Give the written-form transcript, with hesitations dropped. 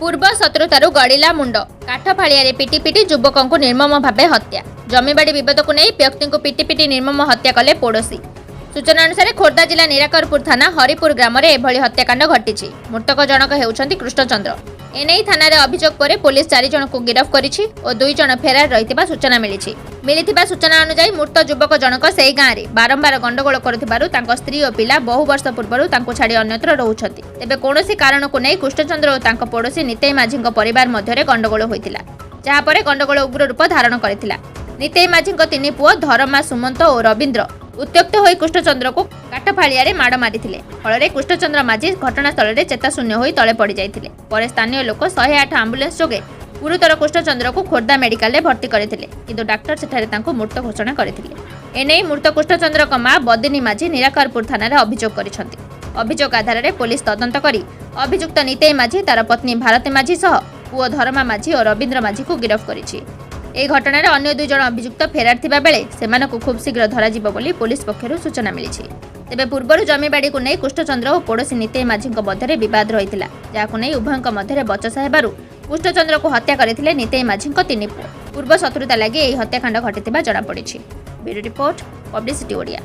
ପୂର୍ବ ଶତ୍ରୁତାରୁ ଗଡ଼ିଲା ମୁଣ୍ଡ। କାଠ ଫାଳିଆରେ ପିଟି ପିଟି ଯୁବକଙ୍କୁ ନିର୍ମମ ଭାବେ ହତ୍ୟା। ଜମିବାଡ଼ି ବିବାଦକୁ ନେଇ ବ୍ୟକ୍ତିଙ୍କୁ ପିଟି ପିଟି ନିର୍ମମ ହତ୍ୟା କଲେ ପଡ଼ୋଶୀ। ସୂଚନା ଅନୁସାରେ, ଖୋର୍ଦ୍ଧା ଜିଲ୍ଲା ନିରାକାରପୁର ଥାନା ହରିପୁର ଗ୍ରାମରେ ଏଭଳି ହତ୍ୟାକାଣ୍ଡ ଘଟିଛି। ମୃତକ ଜଣକ ହେଉଛନ୍ତି କୃଷ୍ଣଚନ୍ଦ୍ର। ଏନେଇ ଥାନାରେ ଅଭିଯୋଗ ପରେ ପୋଲିସ 4 ଜଣଙ୍କୁ ଗିରଫ କରିଛି ଓ 2 ଜଣ ଫେରାର ରହିଥିବା ସୂଚନା ମିଳିଛି। ମିଳିଥିବା ସୂଚନା ଅନୁଯାୟୀ, ମୃତ ଯୁବକ ଜଣକ ସେହି ଗାଁରେ ବାରମ୍ବାର ଗଣ୍ଡଗୋଳ କରୁଥିବାରୁ ତାଙ୍କ ସ୍ତ୍ରୀ ଓ ପିଲା ବହୁ ବର୍ଷ ପୂର୍ବରୁ ତାଙ୍କୁ ଛାଡ଼ି ଅନ୍ୟତ୍ର ରହୁଛନ୍ତି। ତେବେ କୌଣସି କାରଣକୁ ନେଇ କୃଷ୍ଣଚନ୍ଦ୍ର ଓ ତାଙ୍କ ପଡ଼ୋଶୀ ନିତେଇ ମାଝୀଙ୍କ ପରିବାର ମଧ୍ୟରେ ଗଣ୍ଡଗୋଳ ହୋଇଥିଲା, ଯାହାପରେ ଗଣ୍ଡଗୋଳ ଉଗ୍ର ରୂପ ଧାରଣ କରିଥିଲା। ନିତେଇ ମାଝୀଙ୍କ ତିନି ପୁଅ ଧରମା, ସୁମନ୍ତ ଓ ରବୀନ୍ଦ୍ର ଉତ୍ତ୍ୟକ୍ତ ହୋଇ କୃଷ୍ଣଚନ୍ଦ୍ରକୁ କାଠଫାଳିଆରେ ମାଡ଼ ମାରିଥିଲେ। ଫଳରେ କୃଷ୍ଣଚନ୍ଦ୍ର ମାଝୀ ଘଟଣାସ୍ଥଳରେ ଚେତାଶୂନ୍ୟ ହୋଇ ତଳେ ପଡ଼ିଯାଇଥିଲେ। ପରେ ସ୍ଥାନୀୟ ଲୋକ 108 ଆମ୍ବୁଲାନ୍ସ ଯୋଗେ ଗୁରୁତର କୃଷ୍ଣଚନ୍ଦ୍ରକୁ ଖୋର୍ଦ୍ଧା ମେଡିକାଲରେ ଭର୍ତ୍ତି କରିଥିଲେ। କିନ୍ତୁ ଡାକ୍ତର ସେଠାରେ ତାଙ୍କୁ ମୃତ ଘୋଷଣା କରିଥିଲେ। ଏନେଇ ମୃତ କୃଷ୍ଣଚନ୍ଦ୍ରଙ୍କ ମା ବଦିନୀ ମାଝୀ ନିରାକାରପୁର ଥାନାରେ ଅଭିଯୋଗ କରିଛନ୍ତି। ଅଭିଯୋଗ ଆଧାରରେ ପୋଲିସ ତଦନ୍ତ କରି ଅଭିଯୁକ୍ତ ନିତେଇ ମାଝୀ, ତାର ପତ୍ନୀ ଭାରତୀ ମାଝୀ ସହ ପୁଅ ଧରମା ମାଝୀ ଓ ରବୀନ୍ଦ୍ର ମାଝୀକୁ ଗିରଫ କରିଛି। ଏହି ଘଟଣାରେ ଅନ୍ୟ 2 ଜଣ ଅଭିଯୁକ୍ତ ଫେରାର ଥିବା ବେଳେ ସେମାନଙ୍କୁ ଖୁବ୍ ଶୀଘ୍ର ଧରାଯିବ ବୋଲି ପୋଲିସ ପକ୍ଷରୁ ସୂଚନା ମିଳିଛି। ତେବେ ପୂର୍ବରୁ ଜମିବାଡ଼ିକୁ ନେଇ କୃଷ୍ଣଚନ୍ଦ୍ର ଓ ପଡ଼ୋଶୀ ନିତେଇ ମାଝୀଙ୍କ ମଧ୍ୟରେ ବିବାଦ ରହିଥିଲା, ଯାହାକୁ ନେଇ ଉଭୟଙ୍କ ମଧ୍ୟରେ ବଚସା ହେବାରୁ କୃଷ୍ଣଚନ୍ଦ୍ରକୁ ହତ୍ୟା କରିଥିଲେ ନିତେଇ ମାଝୀଙ୍କ ତିନି ପୁଅ। ପୂର୍ବ ଶତ୍ରୁତା ଲାଗି ଏହି ହତ୍ୟାକାଣ୍ଡ ଘଟିଥିବା ଜଣାପଡ଼ିଛି। Bureau report, publicity Odia.